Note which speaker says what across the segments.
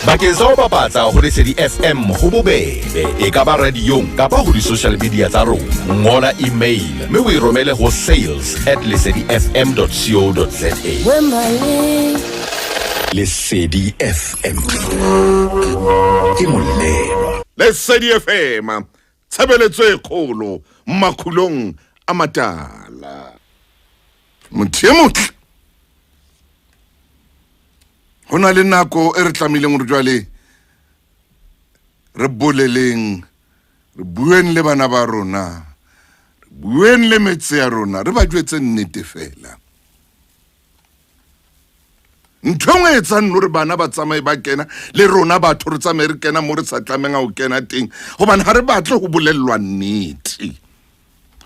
Speaker 1: Bakeng sa ho bapatsa ho Lesedi FM ho bobebe, e ka ba radiong kapa ho di-social media tsa rona. Ngola email mme o e romele ho sales at lesedifm.co.za. Lesedi FM ke molelwa.
Speaker 2: Lesedi FM, tshebeletso e kgolo makhulong a matala. Motho e motle. Ho na le nako e re tlamehileng gore jwale re boleleng, re bueng le bana ba rona, re bueng le metse ya rona, re ba jwetse nnete fela. Ntho e nngwe e etsang gore bana ba tsamaye ba kena le rona batho re tsamaye re kena mo re sa tlamehang ho kena teng, gobane ga re batle go bolellwa nnete.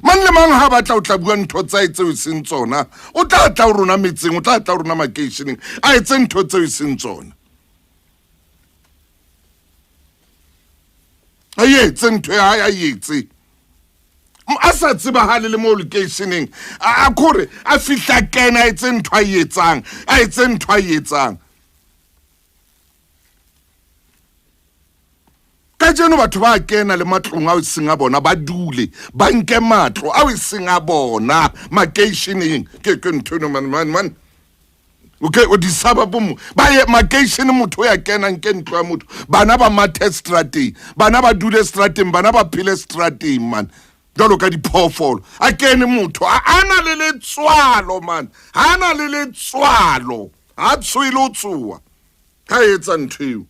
Speaker 2: Mang le mang ha batla o tla bua ntho tsa e tseo e seng tsona, o tla tla ho rona metseng, o tla tla ho rona makeisheneng, a etse ntho tseo e seng tsona. A etse ntho ya hae, a etse. A sa tsebahale le mo lokeisheneng, a kore a fihla kena, a etse ntho a e etsang, a etse ntho a e etsang. Kajeno batho ba kena le matlong ao e seng a bona, ba dule, ba nke matlo ao e seng a bona makeisheneng. Ke ke ntho eno, man, man, man. Okay, o di saba bo mo. Ba ye makeishene, motho ya kenang ke ntlo ya motho. Bana ba mathe strateng, bana ba dule strateng, bana ba phele strateng, man. Jwalo ka diphoofolo. A kene motho, a ana le letswalo, man. Ha ana le letswalo. Ha tshoile o tsoa. Ha etsa ntho eo.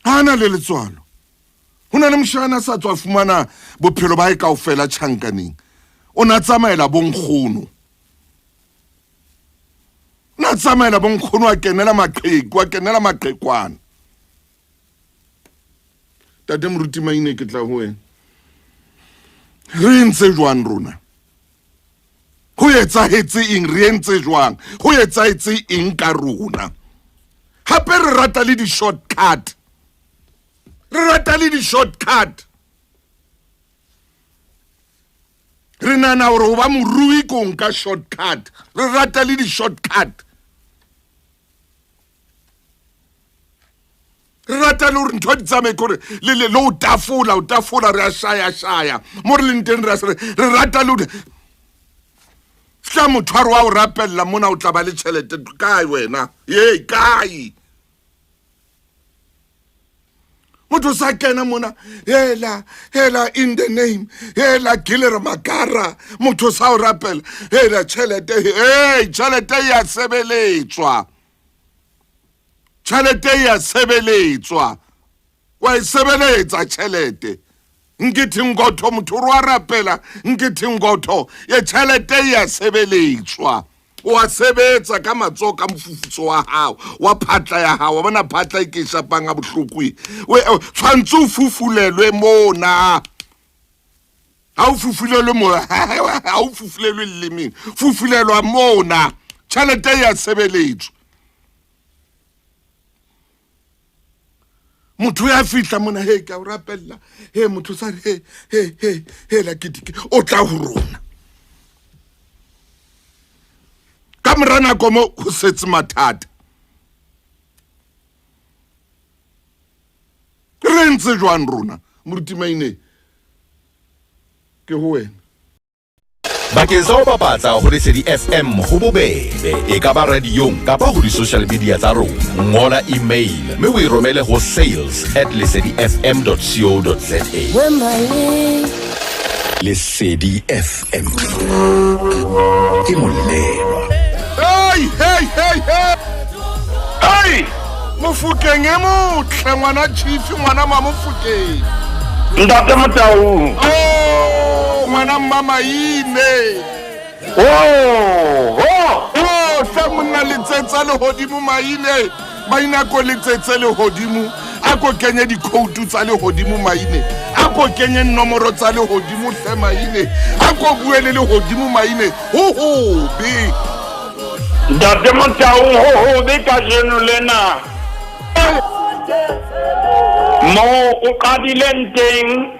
Speaker 2: Ha ana le letswalo. Ho na le moshana a sa tswa fumana bophelo ba hae kaofela tjhankaneng. O na tsamaela bonkgono. Na tsamaela bonkgono, a kenela maqheku, a kenela maqhekwana. Tate Moruti Maine, ke tla ho wena. Re entse jwang rona? Ho etsahetse eng? Re entse jwang? Ho etsahetse eng ka rona? Hape re rata le di-shortcut. Re rata le di-shortcut. Re nahana hore ho ba morui ke ho nka shortcut. Re rata le di-shortcut. Re rata le hore ntho di tsamaye, kore le le o tafola, o tafola, re a shaya shaya mo re leng teng, re a re rata le hore fihla motho a re wa o rapella mona, o tla ba le tjhelete kae wena? Ee, kae? Motho sa kena mona, hela hela in the name, hela gilera makara, motho sa o rapela, hela tjhelete, hey, tjhelete ya sebeletswa. Tjhelete ya sebeletswa. Wa e sebeletsa tjhelete. Nkithi ngotho, motho o re wa rapela, nkithi ngotho, ye tjhelete ya sebeletswa. Wa sebetsa ka matsoho, ka mofufutso wa hao, wa phatla ya hao. Wa bona phatla e ke e shapang ha bohloko e. O tshwantse o fufulelwe mona. Ha o fufulelwe mo, ha o fufulelwe lelemeng, fufulelwa mona. Tjhelete ya sebeletswa. Motho ya fihla mona, he, ke a o rapella, he, motho sa re, he, he, he, he, la ke dike, o tla ho rona. Ka mora nako mo ho setse mathata. Re ntse jwang rona? Moruti Maine, ke ho wena.
Speaker 1: Bakeng sa ho bapatsa ho Lesedi FM ho bobebe, e ka ba radiong kapa ho di-social media tsa rona. Ngola email mme o e romele ho sales at lesedifm.co.za. Lesedi FM ke molelwa.
Speaker 2: Hey, hey, hey, hey. Hey! Mofokeng e motle, ngwana chief, ngwana Mamofokeng.
Speaker 3: Ntate Motaung.
Speaker 2: Oh, ngwana Mmamaine.
Speaker 3: Oh, oh.
Speaker 2: Oh, tla monna letsetsa lehodimo Maine. Maine a ko letsetse lehodimo. A ko kenye dikhoutu tsa lehodimo Maine. A ko kenye nomoro tsa lehodimo hle Maine. A ko bue le lehodimo Maine. Ho hobe.
Speaker 3: Ntate Motaung, ho hobe kajeno lena. Moo o qadileng teng,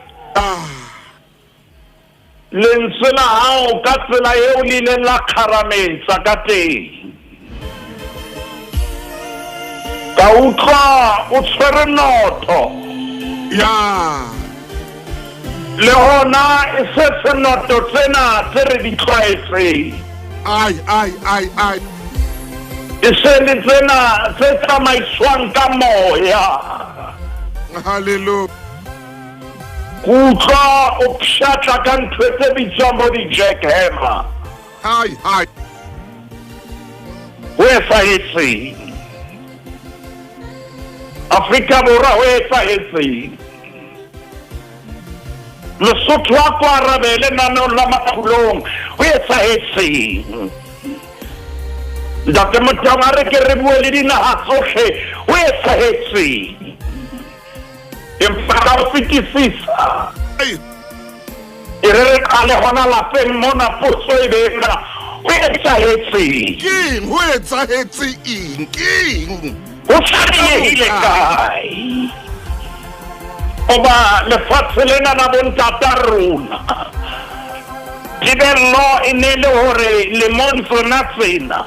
Speaker 3: lentswe la hao ka tsela eo le ileng la kgarametsa ka teng. Ka utlwa o tshwere notho.
Speaker 2: Ya.
Speaker 3: Le hona e se senoto tsena tse re di tlwaetseng.
Speaker 2: Ai, ai, ai, ai.
Speaker 3: E se le tsena tse tsamaiswang ka moya.
Speaker 2: Hallelujah.
Speaker 3: Ke utlwa o pshatla ka ntho tse bitswang bo di-jackhammer.
Speaker 2: Hai, hai.
Speaker 3: Ho etsahetseng? Afrika Borwa ho etsahetseng? Lesotho a ko arabele naneong la Makgulong ho etsahetseng? Ntate Motaung a re ke re bue le dinaha tsohle ho etsahetseng? Empa ka ho fetisisa e re re qale hona lapeng mona potso e be ena ho etsahetseng?
Speaker 2: Keng ho etsahetse eng? Keng?
Speaker 3: Ho senyehile kae? Hoba lefatshe lena la bontata rona tebello e ne le hore lemong tsona tsena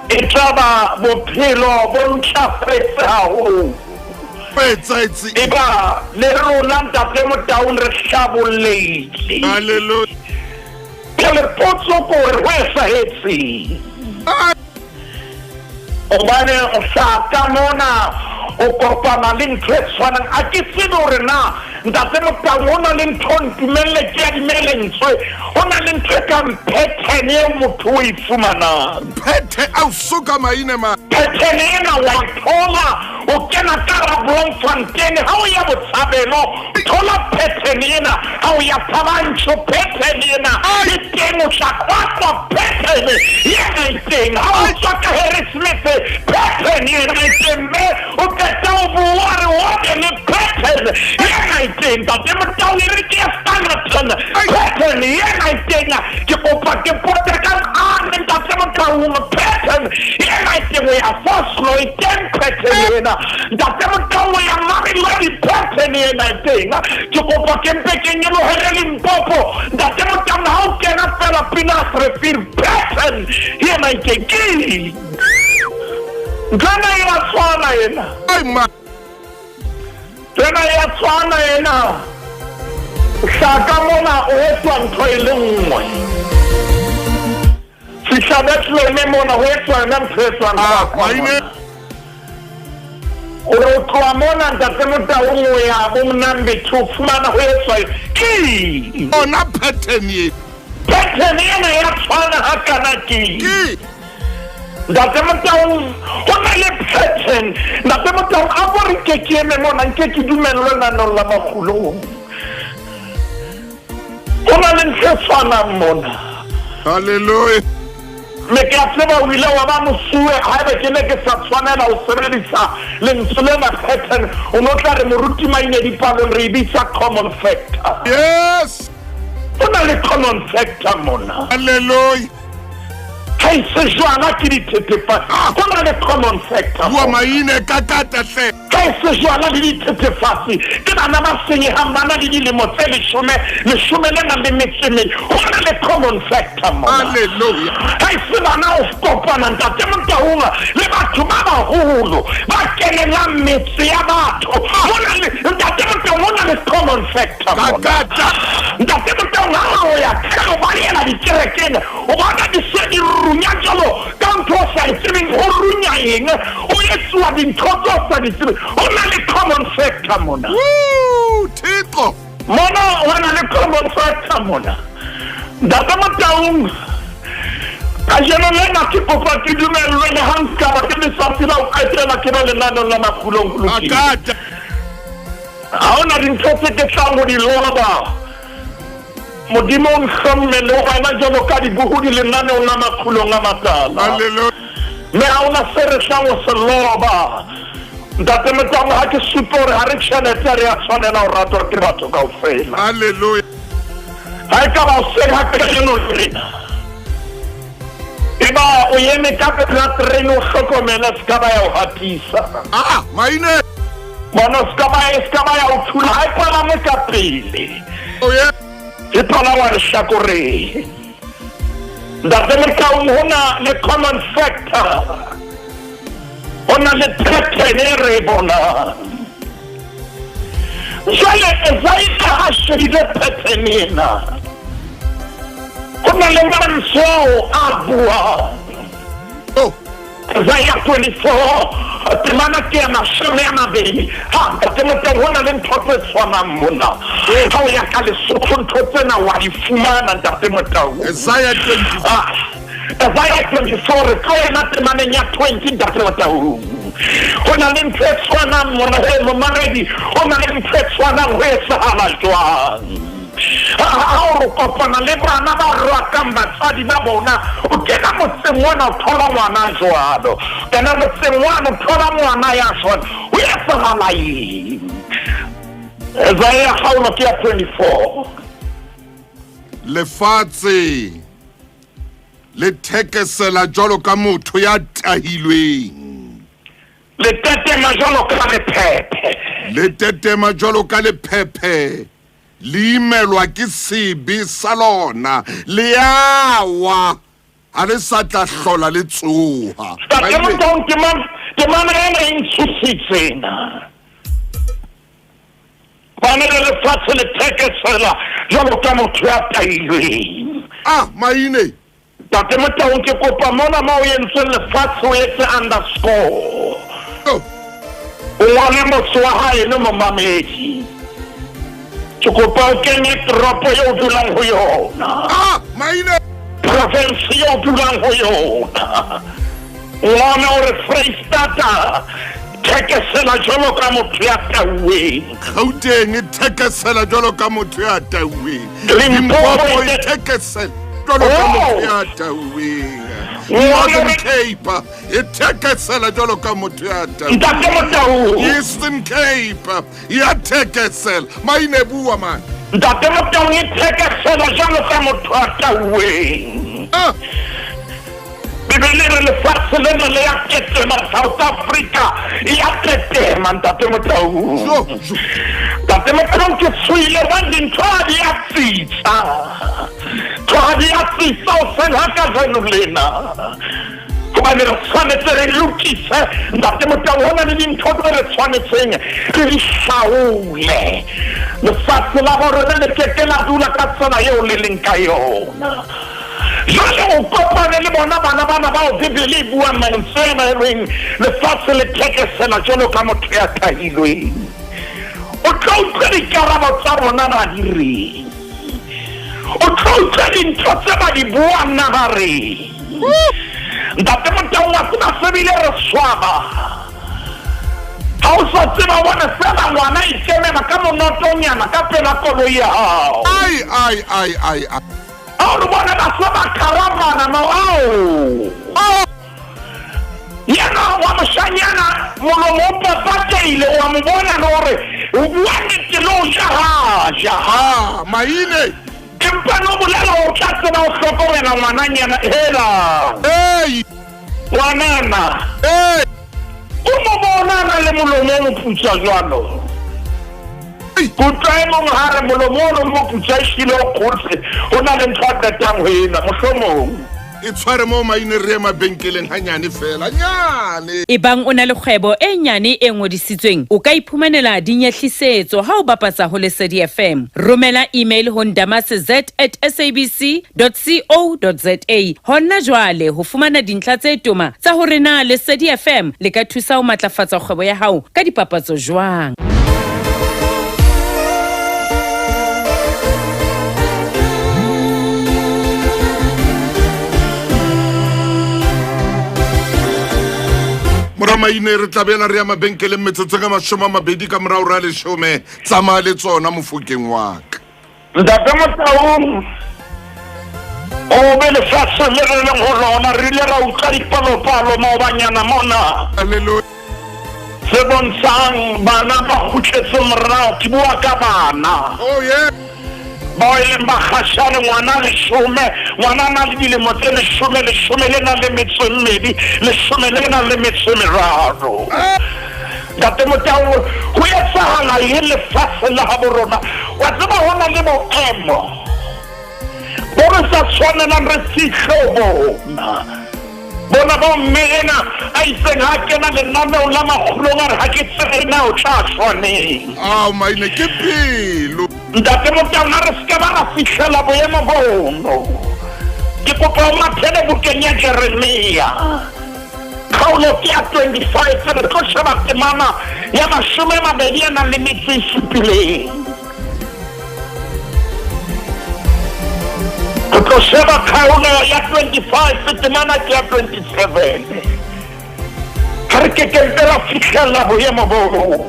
Speaker 3: e tla ba bophelo bo ntlafetse haholo.
Speaker 2: Ho etsahetse eng?
Speaker 3: Eba le rona Ntate Motaung re hlabollehile.
Speaker 2: Hallelujah.
Speaker 3: Jwale potso ke hore ho etsahetseng?
Speaker 2: Ai.
Speaker 3: Hobane o hlaha ka mona o kopana le ntho e tshwanang. A ke tsebe hore na Ntate Motaung ho na le ntho ntumelle ke adime lentswe. Ho na le ntho e kang pattern eo motho o e fumanang.
Speaker 2: Phethe ao soka maine ma.
Speaker 3: Pattern ena wa e thola o kena ka hara Bloemfontein ha o ya Botshabelo thola pattern ena ha o ya Thabanchu pattern ena e teng o tla kwakwa pattern ena e teng ha o tswa ka Harrismith pattern ena e teng mme o qeta o bua re o be le pattern ena e teng Ntate Motau e re ke ya Standerton pattern ena e teng ke kopa ke pote ka ane Ntate Motaung pattern ena e teng o ya Vosloo e teng pattern ena Ntate Motau o ya Mamelodi pattern ena e teng ke kopa ke mpe ke nyolohele Limpopo Ntate Motaung ha o kena fela Pinas Rivier pattern ena e teng ke ntho ena e a tshwana ena.
Speaker 2: Ai ma.
Speaker 3: Ntho ena e a tshwana ena. O hlaha ka mona o etswa ntho e le nngwe. Fihla Bethlehem mona ho etswa yona ntho e tswang
Speaker 2: Ah,
Speaker 3: ka kwa
Speaker 2: maine.
Speaker 3: mona. O re o tloha mona Ntate Motaung o ya bo Mnambithi o fumana ho etswa eng? Ke eng?
Speaker 2: Ona pattern ye.
Speaker 3: Pattern ena ya tshwana hakana ke eng?
Speaker 2: Ke.
Speaker 3: Ntate Motaung ho na le pattern. Ntate Motaung a ko re nke ke eme mona nke ke dumellwe lenanong la Makgulong. Ho na le ntho e tshwanang mona.
Speaker 2: Hallelujah.
Speaker 3: Me ke a tseba o ile wa ba mosuwe haebe ke ne ke sa tshwanela ho sebedisa lentswe lena pattern o no tla re moruti Maine dipalong re e bitsa common factor.
Speaker 2: Yes.
Speaker 3: Ho na le common factor mona.
Speaker 2: Hallelujah.
Speaker 3: Ha e se jwala ke dithethefatsi. Ho na le common factor.
Speaker 2: Bua maine ka kata hle.
Speaker 3: Ha e se jwala le dithethefatsi ke bana ba senyehang ba na le dilemo tse leshome leshome le nang le metso e mene. Ho na le common factor mona.
Speaker 2: Hallelujah.
Speaker 3: Ha e se bana o kopana Ntate Motaung le batho ba baholo ba kenelang metse ya batho. Ho na le Ntate Motaung ho na le common factor mona.
Speaker 2: Kakata.
Speaker 3: Ntate Motaung ha o ya o balehela dikerekeng o bona di se di runya jwalo ka ntho o sa e tsebeng ho runya eng o etsuwa dintho tse o sa di tsebeng. Ho na le common factor mona.
Speaker 2: Woo, Thixo.
Speaker 3: Mona ho na le common factor mona. Ntate Motaung kajeno lena ke kopa ke dumellwe le ha nka ba ke letsatsi la ho qetela ke ba lenaneng la Makgulong ho lokile.
Speaker 2: Kakata.
Speaker 3: Ha hona dintho tse ke tlang ho di loba. Modimo o nhlomme le wena jwalo ka dibohodi lenaneong la Makgulong a Matala.
Speaker 2: Hallelujah.
Speaker 3: Mme ha hona se re tlang ho se loba. Ntate Motaung ha ke supe hore ha re tjhelete re a tshwanela ho ratwa ke batho kaofela.
Speaker 2: Hallelujah.
Speaker 3: Ha e ka ba hoseng ha kajeno lena. Eba o eme ka pela terene o hlokomele se ka ba ya o hatisa.
Speaker 2: Ah, maine.
Speaker 3: Bona se ka ba ya o thula ha e palame ka pele.
Speaker 2: Oh yeah.
Speaker 3: E palangwa lehlakoreng. Ntate Motaung ho na le common factor. Ho na le pattern e re e bonang. Jwale Esaia ha shebile pattern ena, ho na le mantswe ao a buang.
Speaker 2: Oh.
Speaker 3: Isaiah 24 temana ke ya 20. Ha ntate Moteng ho na le ntho tse tshwanang mona. Ha o ya ka Lesotho ntho tsena wa di fumana ntate Motau.
Speaker 2: Isaiah 24.
Speaker 3: Ah, Isaiah 24 re tlo ena temaneng ya 20 ntate Motau. Ho na le ntho e tshwanang mona he momaredi, ho na le ntho e tshwanang ho etsahala jwang? Ha o re kopana le bana ba rwakang batswadi ba bona, o kena motseng ona o thola ngwana jwalo, kena motseng wane o thola ngwana ya jwalo, ho etsahala eng? Isaiah kgaolo ke ya 24.
Speaker 2: Lefatshe le thekesela jwalo ka motho ya tahilweng.
Speaker 3: Le tetema jwalo ka lephephe.
Speaker 2: Le tetema jwalo ka lephephe. Le imelwa ke sebe sa lona. Le a wa. Ha le sa tla hlola le tsoha.
Speaker 3: Ntate Motaung, temana ena e ntshositse na. Bana le lefatshe le thekesela jwalo ka motho ya tahilweng.
Speaker 2: Ah, maine.
Speaker 3: Ntate Motaung, ke kopa mona ma o entseng lefatshe o etse underscore.
Speaker 2: Oh.
Speaker 3: O ngwale motse wa haeno momamedi. Ke kopa o kenye toropo eo o dulang ho yona.
Speaker 2: Ah, maine.
Speaker 3: Province eo o dulang ho yona. Ngwana o re Freistata thekesela jwalo ka motho ya tauweng.
Speaker 2: Gauteng e thekesela jwalo ka motho ya tauweng.
Speaker 3: Limpopo
Speaker 2: e thekesela jwalo ka motho ya tauweng. Northern Cape e thekesela jwalo ka motho ya tauweng.
Speaker 3: Ntate Motau.
Speaker 2: Eastern Cape ya thekesela. Maine bua man.
Speaker 3: Ntate Motau e thekesela jwalo ka motho ya tauweng.
Speaker 2: Ah.
Speaker 3: Bibele re lefatshe lena le ya tetema, South Africa e ya tetema ntate Motau. Ntate Motau ke tshohile hobane dintho ha di a tsitsa. Ntho ha di a tsitsa hoseng ha kajeno lena. Hobane re tshwanetse re lokise ntate Motau, ho na le dintho tse re tshwanetseng re di hlaole. Lefatshe la bo rona le keke la dula ka tsela eo le leng ka yona. Jwale o kopane le bona bana bana bao Bibele e buang mantswe ana e reng lefatshe le thekesela jwalo ka motho ya tahilweng. O tlo utlwa dikarabo tsa bona ba di reng. O tlo utlwa dintho tse ba di buang na ba reng. Ntate Motau wa tseba se bile re swaba. Ha o sa tseba bona fela ngwana ikemela ka monotonyana ka pela koloi ya hao.
Speaker 2: Ai ai ai ai ai.
Speaker 3: Ha o re bona ba se ba caravana mo ao. Yena wa moshanyana molomo o papateile wa mo bona le hore o bua nnete le o ja ha ja.
Speaker 2: Ah, maine.
Speaker 3: Empa no bolela o tla tseba ho hlokomela ngwananyana hela.
Speaker 2: Hey.
Speaker 3: Ngwanana.
Speaker 2: Hey.
Speaker 3: O mo bona na le molomo o moputsa jwalo. Kutlwa e mong ha re molomo o moputsa ehlile o kgotse, ho na le ntho a qetang ho ena mohlomong.
Speaker 2: E tshware mo maine re ye mabenkeleng hanyane fela, nyane.
Speaker 4: Ebang o na le kgwebo e nyane e ngodisitsweng, o ka iphumanela dinyehlisetso ha o bapatsa ho Lesedi FM. Romela email ho ndamase@sabc.co.za hona jwale ho fumana dintlha tse toma tsa hore na Lesedi FM le ka thusa ho matlafatsa kgwebo ya hao ka dipapatso jwang.
Speaker 2: Mora maine re tlabela re ya mabenkeleng metsotsong a 20 ka morao ra 10. Tsamaya le tsona mofokeng wa ka.
Speaker 3: Ntate Motaung, o be lefatshe le re leng ho lona, re ile ra utlwa dipalopalo maobanyana mona.
Speaker 2: Hallelujah.
Speaker 3: Se bontshang bana ba kgutletse morao, ke bua ka bana.
Speaker 2: Oh yeah.
Speaker 3: Bao e leng bakgashane, ngwana leshome, ngwana a na le dilemo tse leshome, leshome le nang le metso e mmedi, leshome le nang le metso e meraro. Ntate Motau, ho etsahala eng lefatshe la habo rona? Wa tseba ho na le boemo bo re sa tshwanelang re fihle ho bona. Bona bo mme ena a itseng ha kena lenaneong la makgolong a re ha ke tsebe na o tla shwa neng.
Speaker 2: Ao maine ke pelo.
Speaker 3: Ntate Motaung a re se ke ba ra fihlela boemo bono. Ke kopa o mathele bukeng ya Jeremia. Kgaolo ke ya 25 re tlo sheba temana ya 20 a nang le metso e supileng. Re tlo sheba kgaolo ya 25 temana ke ya 27. Ga re ke ke ra fitlhelela boemo boo.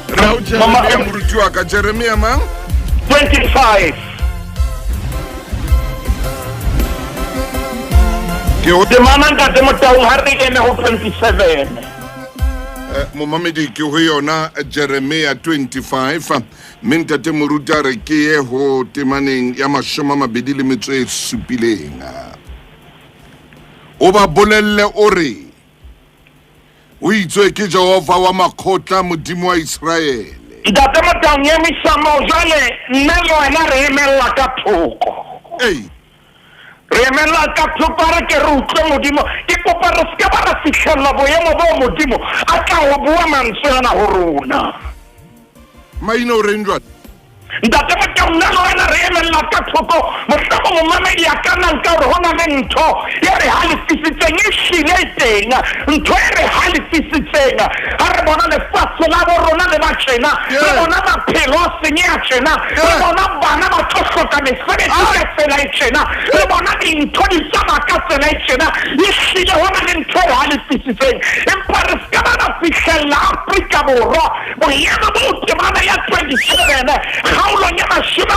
Speaker 2: Rao Jeremia moruti wa ka Jeremia mang?
Speaker 3: 25.
Speaker 2: Ke ho
Speaker 3: Temana ntate Motaung ha re eme ho 27.
Speaker 2: Momamedi ke ho yona Jeremia 25 mme ntate moruti a re ke ye ho temaneng ya 27. O ba bolelle o re o itswe ke Jehova wa makgotla Modimo wa Israele.
Speaker 3: Ntate Motaung emisa moo jwale nna le wena re emella ka thoko.
Speaker 2: Ei.
Speaker 3: Re emella ka thoko re ke re utlwe Modimo. Ke kopa re se ke ba ra fihlella boemo bo Modimo a tla ho bua mantswe ana ho rona.
Speaker 2: Maina o reng jwale?
Speaker 3: Ntate Motaung nna le wena re emella ka thoko. Mohlomong momamedi a ka nna nka hore ho na le ntho e re halefisitseng e hlile e teng. Ntho e re halefisitseng ha re bona lefatshe la bo rona le ba tjena, re bona maphelo a senyeha tjena, re bona bana ba tlo hloka mesebetsi ka tsela e tjena, re bona dintho di tsamaya ka tsela e tjena. E hlile ho na le ntho e re halefisitseng, empa re se ka ba ra fihlella Afrika Borwa boemo bo temana ya 27 kgaolong ya 25 a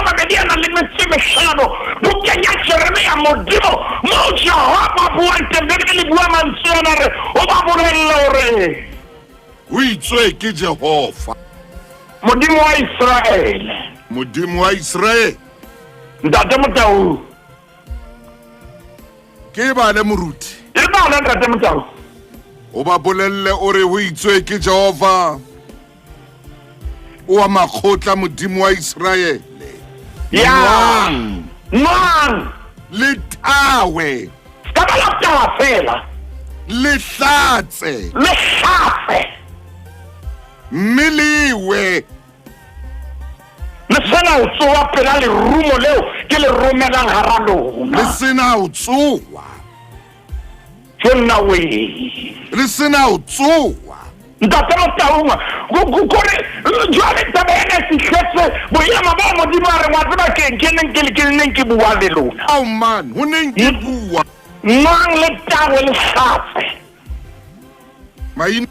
Speaker 3: nang le metso e mehlano bukeng ya Jeremia. Modimo moo Jehova buang teng, Bibele le bua mantswe ana re o ba bolelle hore
Speaker 2: ho itswe ke Jehova
Speaker 3: Modimo wa Israele.
Speaker 2: Modimo wa Israele.
Speaker 3: Ntate Motaung.
Speaker 2: Ke bale moruti.
Speaker 3: E bale ntate Motaung.
Speaker 2: O ba bolelle o re ho itswe ke Jehova oa makgotla Modimo wa Israele.
Speaker 3: Ya. Nwang.
Speaker 2: Le tawe.
Speaker 3: Ka ba la tawa fela.
Speaker 2: Le hlatse.
Speaker 3: Le hlatse.
Speaker 2: Mme lewe.
Speaker 3: Le sena ho tsoa pela lerumo leo ke le romelang hara lona.
Speaker 2: Le sena ho tsoa.
Speaker 3: Ke nna we.
Speaker 2: Le sena ho tsoa.
Speaker 3: Ntate Motaung, kore jwale taba ena e fihletse boemo bo Modimo a reng wa tseba keng ke neng ke ke neng ke bua le lona.
Speaker 2: Ao man, ho neng ke bua.
Speaker 3: Nwang le tawe le hlatse.
Speaker 2: Maina.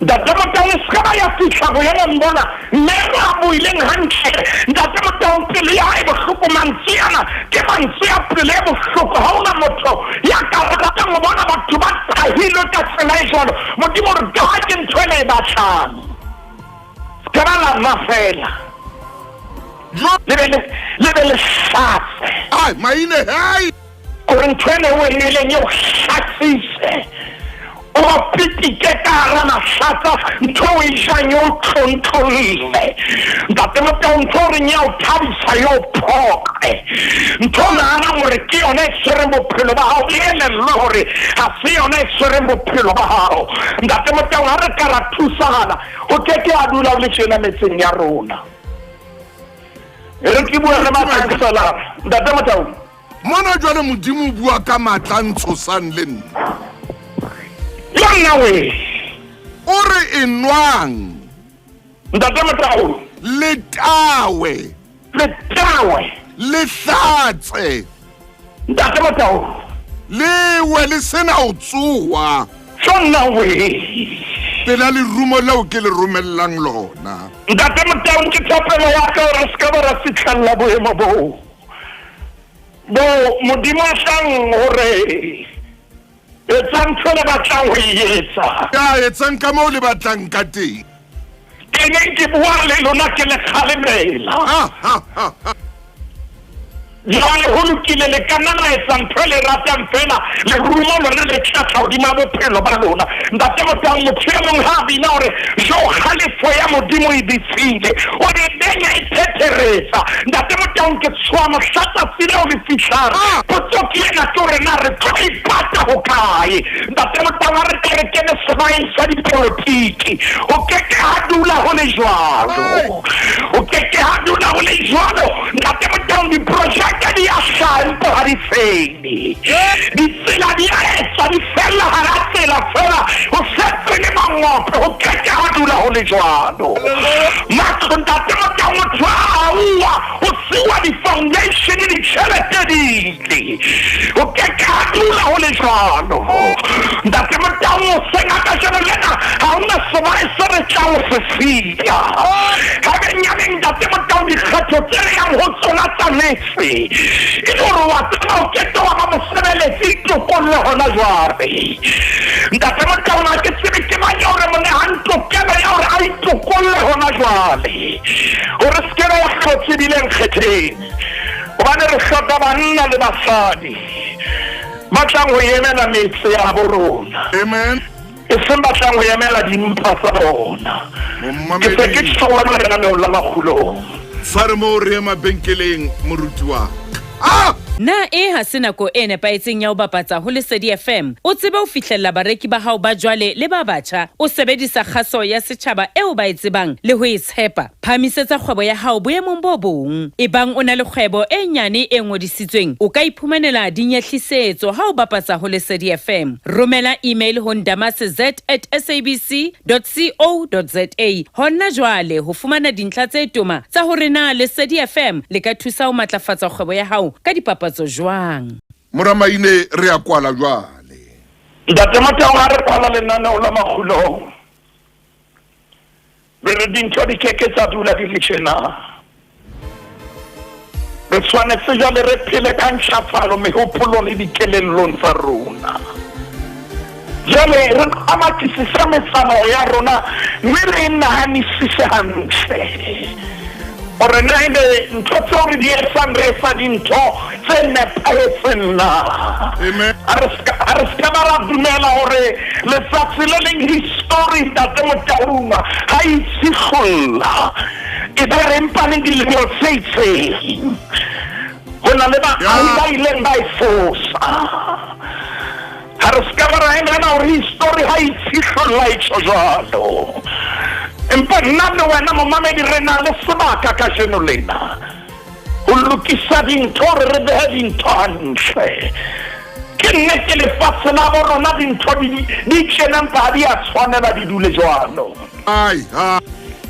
Speaker 3: Ntate Motaung se ka ba ya fihla boemong bona mme a buileng hantle. Ntate Motaung pelo ya hae bohloko, mantswe ana ke mantswe a pelo e bohloko. Ha hona motho ya ka ratang ho bona batho ba tahilwe ka tsela e jwalo. Modimo re ka ke ntho ena e batlang. Se ka ba la nwa fela. Le be le hlatse.
Speaker 2: Ai maine hai.
Speaker 3: Kore ntho ena o e nweleng e o hlatsise. O ba pitike ka hara mahlatsa, ntho o e jang e o tlontlolle. Ntate Motaung, ntho o reng ya o thabisa e o phoqe. Ntho o nahanang hore ke yona e tshwereng bophelo ba hao, e elellwe hore ha se yona e tshwereng bophelo ba hao. Ntate Motaung, ha re ka ra thusana, ho ke ke a dula o le tjena metseng ya rona. E re ke bua le makhanselara. Ntate Motaung.
Speaker 2: Mona jwale Modimo o bua ka matla a ntshosang le nna.
Speaker 3: Ya nna we.
Speaker 2: O re enwang.
Speaker 3: Ntate Motaung.
Speaker 2: Le tawe.
Speaker 3: Le tawe.
Speaker 2: Le hlatse.
Speaker 3: Ntate Motaung.
Speaker 2: Lewe le sena ho tsoa.
Speaker 3: Tjonna we.
Speaker 2: Pela lerumo leo ke le romellang lona.
Speaker 3: Ntate Motaung, ke thapelo ya ka hore re se ka ba ra fihlella boemo boo. Bo Modimo a tlang hore etsang ntho le batlang ho e etsa.
Speaker 2: Ya etsang ka moo le batlang ka teng.
Speaker 3: Ke neng ke bua le lona ke le kgalemela. Jwale ho lokile, le ka nna la etsa ntho e le ratang feela, lerumo lona le tla tla hodima bophelo ba lona. Ntate Motaung, motho e mong ha a bina hore jo kgalefo ya Modimo e befile, o re benya e phetheretsa. Ntate Motaung, ke tshoha mohla tsatsi leo le fihlang. Potso ke ena, ke hore na re tlo ipata hokae? Ntate Motaung, ha re ka re kene sebaeng sa dipolotiki, ho ke ke ha dula ho le jwalo. Ho ke ke ha dula ho le jwalo. Ntate Motaung, diprojeke di a hlaha empa ha di fele. Ditsela di a etswa, di fella hara tsela feela, ho setse le mangope. Ho ke ke ha dula ho le jwalo. Matlo, Ntate Motaung, motho a auwa, ho siuwa di-foundation, ditjhelete di ile. Ho ke ke ha dula ho le jwalo. Ntate Motaung, hoseng ha kajeno lena ha hona sebae se re tlang ho se siya. Habenyaneng, Ntate Motaung, dikgetho tse re yang ho tsona tsa metse, e le hore wa tseba o ke ke wa ba mosebeletsi, itokolle hona jwale. Ntate Motaung, ha ke tsebe ke mang eo re mo nehang tokelo ya hore a itokolle hona jwale, hore se ke be ya hlotse ebile nkgetheng, hobane re hloka banna le basadi ba tlang ho emela metse ya bo rona.
Speaker 2: Amen.
Speaker 3: E seng ba tlang ho emela dimpha tsa bona. Ke se ke tjho lenaneong la Makgulong.
Speaker 2: Tshware moo re ye mabenkeleng, moruti wa ka.
Speaker 4: Na e ha se nako e nepahetseng ya ho bapatsa ho Lesedi FM? O tsebe ho fihlella bareki ba hao ba jwale le ba batjha o sebedisa kgaso ya setjhaba eo ba e tsebang le ho e tshepa. Phahamisetsa kgwebo ya hao boemong bo bong. Ebang o na le kgwebo e nyane e ngodisitsweng, o ka iphumanela dinyehlisetso ha o bapatsa ho Lesedi FM. Romela email ho ndamase at sabc dot co dot za hona jwale ho fumana dintlha tse toma tsa hore na Lesedi FM le ka thusa ho matlafatsa kgwebo ya hao ka dipapatso jwang.
Speaker 2: Mora Maine, re a kwala jwale.
Speaker 3: Ntate Motaung, ha re kwala lenaneo la Makgulong, re re dintho di ke ke tsa dula di le tjena. Re tshwanetse jwale re phele ka ntjhafalo mehopolong le dikelellong tsa rona. Jwale re amatlisise metsamao ya rona mme re e nahanisise hantle hore na ebe ntho tseo re di etsang re etsa dintho tse nepahetseng na.
Speaker 2: Amen.
Speaker 3: A re ska ba ra dumela hore letsatsi le leng history, Ntate Motaung, ha e itshihlolla, e be re mpa le dilemo tse itseng. Ho na le baahi ba ileng ba e fosa. Ha re ska ba ra emela hore history ha e itshihlolla e tjho jwalo. Empa nna le wena momamedi re na le sebaka kajeno lena ho lokisa dintho, hore re behe dintho hantle. Ke nnete lefatshe la bo rona dintho di tjena, empa ha di a tshwanela di dule jwalo.
Speaker 2: Ai, ha.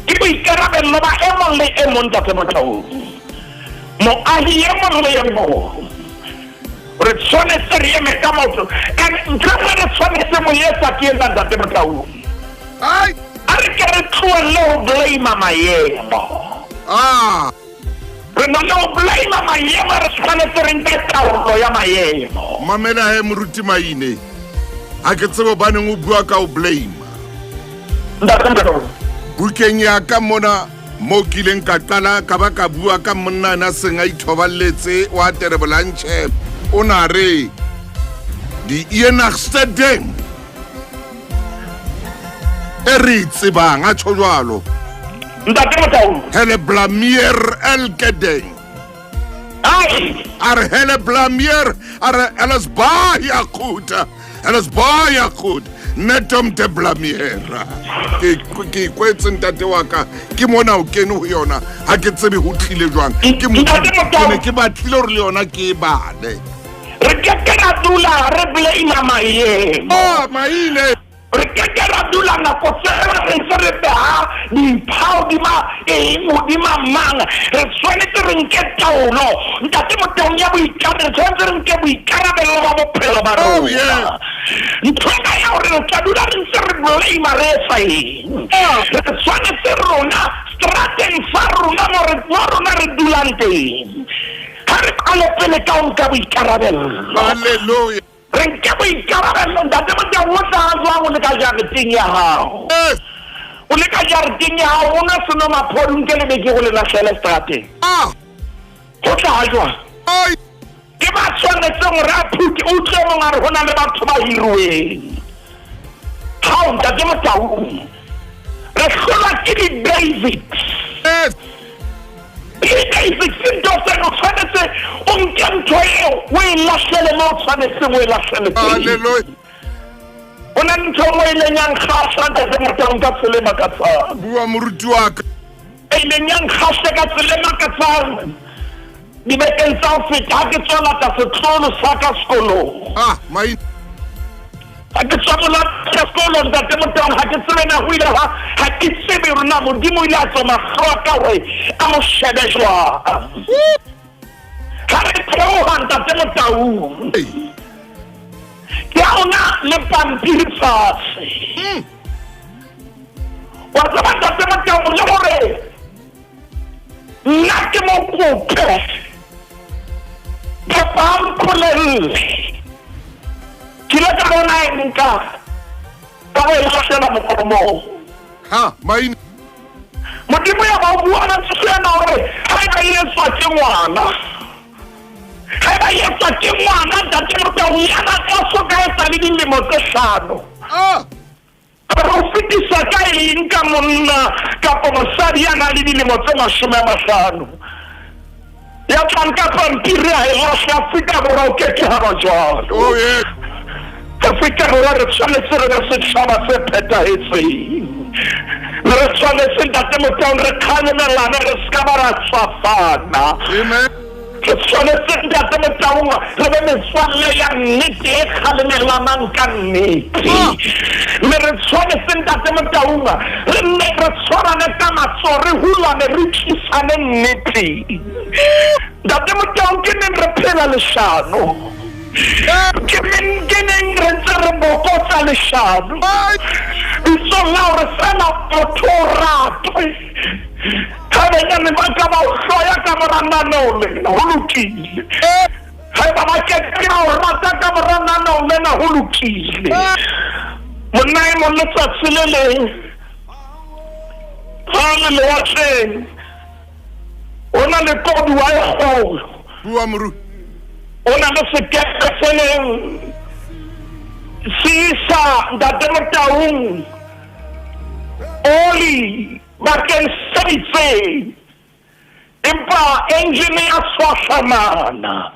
Speaker 3: Ke boikarabello ba e mong le e mong, Ntate Motaung, moahi e mong le e mong. Re tshwanetse re eme ka maoto. And ntho e nngwe re tshwanetse mo etsa ke ena, Ntate Motaung.
Speaker 2: Ai.
Speaker 3: A re ke re tlohelle ho blame maemo. Re na le ho blame maemo, re tshwanetse re nke taolo ya maemo.
Speaker 2: Mamela he, moruti Maine, ha ke tsebe hobaneng o bua ka ho blame.
Speaker 3: Ntate Motaung.
Speaker 2: Bukeng ya ka mona mo kileng ka qala ka ba ka bua ka monna a seng a ithoballetse wa Terebolanche, o na re die enigste ding e re e tsebang, a tjho jwalo.
Speaker 3: Ntate Motaung.
Speaker 2: Hele blameer elke ding.
Speaker 3: Ai.
Speaker 2: A re hele blameer, a re hulle is baie goed. Hulle is baie goed. Net om te blameer. Ke ikwetse ntate wa ka, ke mona o kene ho yona, ha ke tsebe ho tlile jwang. Ke motho,
Speaker 3: Ntate Motaung.
Speaker 2: ke ne ke batlile hore le yona ke e bale.
Speaker 3: Re ke ke ra dula re blame maemo.
Speaker 2: Oh, Maine.
Speaker 3: Re ke ke ra dula nako tse re ntse re beha dimpha hodima eng, hodima mang. Re tshwanetse re nke taolo, Ntate Motaung, ya boikarabelo. Re tshwanetse re nke boikarabelo ba bophelo ba
Speaker 2: Oh,
Speaker 3: rona.
Speaker 2: yeah.
Speaker 3: Ntho ena ya hore re tla dula re ntse re blame re etsa eng? Re tshwanetse rona strateng sa rona mo rona re dulang teng, ha re qale pele ka ho nka boikarabello.
Speaker 2: Hallelujah.
Speaker 3: Re nke boikarabello, Ntate Motaung. O tla jwang o le ka jareteng ya hao?
Speaker 2: Yes.
Speaker 3: O le ka jareteng ya hao, o nwe senomaphodi, nke le beke go le lahlele strateng.
Speaker 2: Ah.
Speaker 3: Ho tla jwang? Ke ba tshwanetseng hore a phute utlwe mong a re ho na le batho ba hiruweng. Hao ntate Motaung, re hlolwa ke di-basics.
Speaker 2: Yes.
Speaker 3: Di-basics ntho tseno o tshwanetse o nke ntho eo o e lahlele mo o tshwanetseng o e lahlele teng.
Speaker 2: Hallelujah.
Speaker 3: Ho na le ntho e nngwe e ileng ya nkgahla ntate Motaung ka tsela e makatsang.
Speaker 2: Bua moruti wa ka.
Speaker 3: E ileng ya nkgahla ka tsela e makatsang dibekeng tsa ho feta ha ke tswa lata setlolo sa ka sekolong.
Speaker 2: Ah, mai.
Speaker 3: Ha ke tswa molata sekolong ntate Motaung ha ke tsebe na ho ile ha ha ke tsebe hore na Modimo o ile a tswa mahlo a ka hore a mo shebe jwang. Ha re theoha ntate Motaung.
Speaker 2: Hey.
Speaker 3: Ke a ona le pampiri fatshe. Wa tseba ntate Motaung le hore nna ke mo kope kapa a mpolelle. Ke ile ka bona e nka ka go e lahlela moqomong.
Speaker 2: Ha, mai.
Speaker 3: Modimo ya ba o bua na tsena hore ha e ba e etswa ke ngwana. Ha e ba e etswa ke ngwana ntate Motaung yana ka so ka etsa le dilemo tse hlano.
Speaker 2: Ah.
Speaker 3: Re o fetisa ka eng ka monna kapa mosadi ya nang le dilemo tse 50? Ya tla nka pampiri a e lahle Afrika Borwa o ke ke ha ba jwalo.
Speaker 2: Oh, yes.
Speaker 3: Afrika Borwa re tshwanetse re be setjhaba se phethahetseng. Mme re tshwanetse ntate Motaung re kgalemelane re ska ba ra tswafana.
Speaker 2: Amen.
Speaker 3: Re tshwanetse ntate Motaung re be metswalle ya nnete e kgalemelanang ka nnete. Mme re tshwanetse ntate Motaung re nne re tshwarane ka matsoho re hulane re tlisane nnete. Ntate Motaung ke neng re phela leshano. Ke neng ke neng re ntse re bokotsa leshano. Bitsong la hore fela motho o ratwe. Haebenyane ba ka ba o hloya ka mora naneo lena, ho lokile. Haeba ba ke ke ba o rata ka mora naneo lena, ho lokile. Monna e mong letsatsi le leng ha a le lewatleng ho na le koduwa e kgolo.
Speaker 2: Bua moru.
Speaker 3: O na le sekepe se leng se isa ntate Motaung oli bakeng se itseng, empa engine ya swahlamana.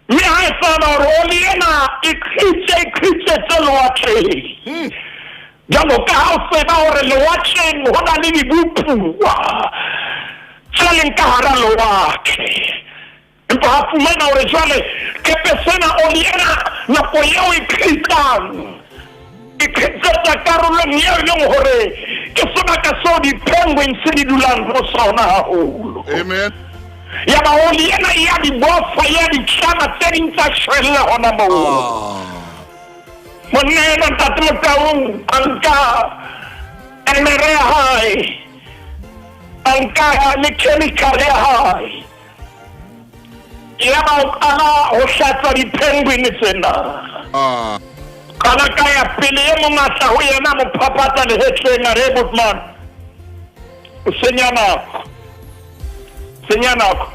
Speaker 3: Mme ha etsahala hore oli ena e qhitse e qhitsetse lewatleng. Jwalo ka ha o tseba hore lewatleng ho na le dibopuwa tse leng ka hara lewatle. Empa ha fumana hore jwale kepe sena oli ena nako eo e qhitsang e qhitsetsa karolong eo e leng hore ke sebaka seo di-penguins di dulang ho sona haholo.
Speaker 2: Amen.
Speaker 3: Ya ba oli ena e ya di bofa ya di tlama tse ding tsa shwella hona moo. Monna ena ntate Motaung a nka emere ya hae, a nka le chemical ya hae. Ya ba o qala ho hlatswa di-penguin tsena. Qala ka ya pele e mong a tla ho yena mo phaphatsa lehetleng a re, Botman, o senya nako. Senya nako.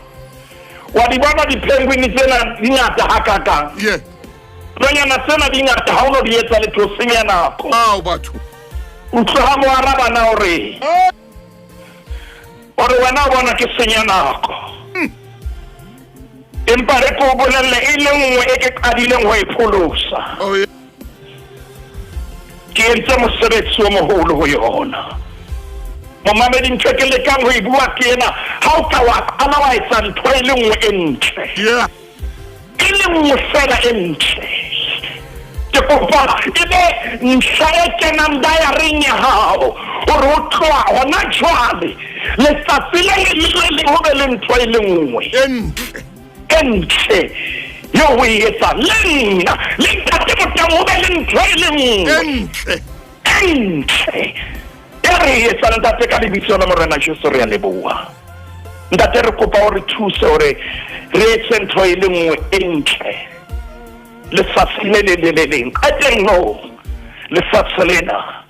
Speaker 3: Wa di bona di-penguin tsena di ngata hakakang.
Speaker 2: Yeah.
Speaker 3: Nonyana tsena di ngata ha o no di etsa letho, senya nako.
Speaker 2: Ao batho.
Speaker 3: Utlwa ha mo araba na hore. Hore wena o bona ke senya nako. Empa re ko bolelle e le nngwe e ke qadileng ho e pholosa.
Speaker 2: Oh, yeah.
Speaker 3: Ke entse mosebetsi o moholo ho yona. Momamedi, ntho e ke lekang ho e bua ke ena, ha o ka wa qala wa etsa ntho e le nngwe e ntle.
Speaker 2: Yeah.
Speaker 3: E le nngwe fela e ntle. Ke kopa e be ntlha e kenang diaring ya hao hore o tloha hona jwale letsatsi le leng le le leng ho be le ntho e le nngwe
Speaker 2: E ntle.
Speaker 3: e ntle eo o e etsang. Le nna le ntate Motaung ho be le ntho e le
Speaker 2: E
Speaker 3: nngwe
Speaker 2: ntle.
Speaker 3: e ntle e re e etsang. Ntate, ka lebitso la Morena Jesu re a leboha. Ntate, re kopa o re thuse hore re etse ntho e le nngwe e ntle lefatshe le leng le le leng. Qetellong lefatshe lena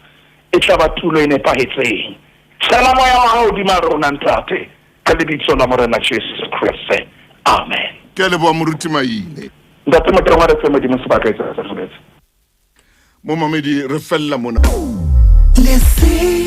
Speaker 3: e tla ba tulo e nepahetseng. Tshela moya wa hao hodima rona ntate, ka lebitso la Morena Jesu Kreste. Amen.
Speaker 2: Ke a leboha Moruti Maine.
Speaker 3: Ntate Motaung a re fe Modimo sebaka e tsa sebetse.
Speaker 2: Momamedi re fella mona.
Speaker 5: Lesedi.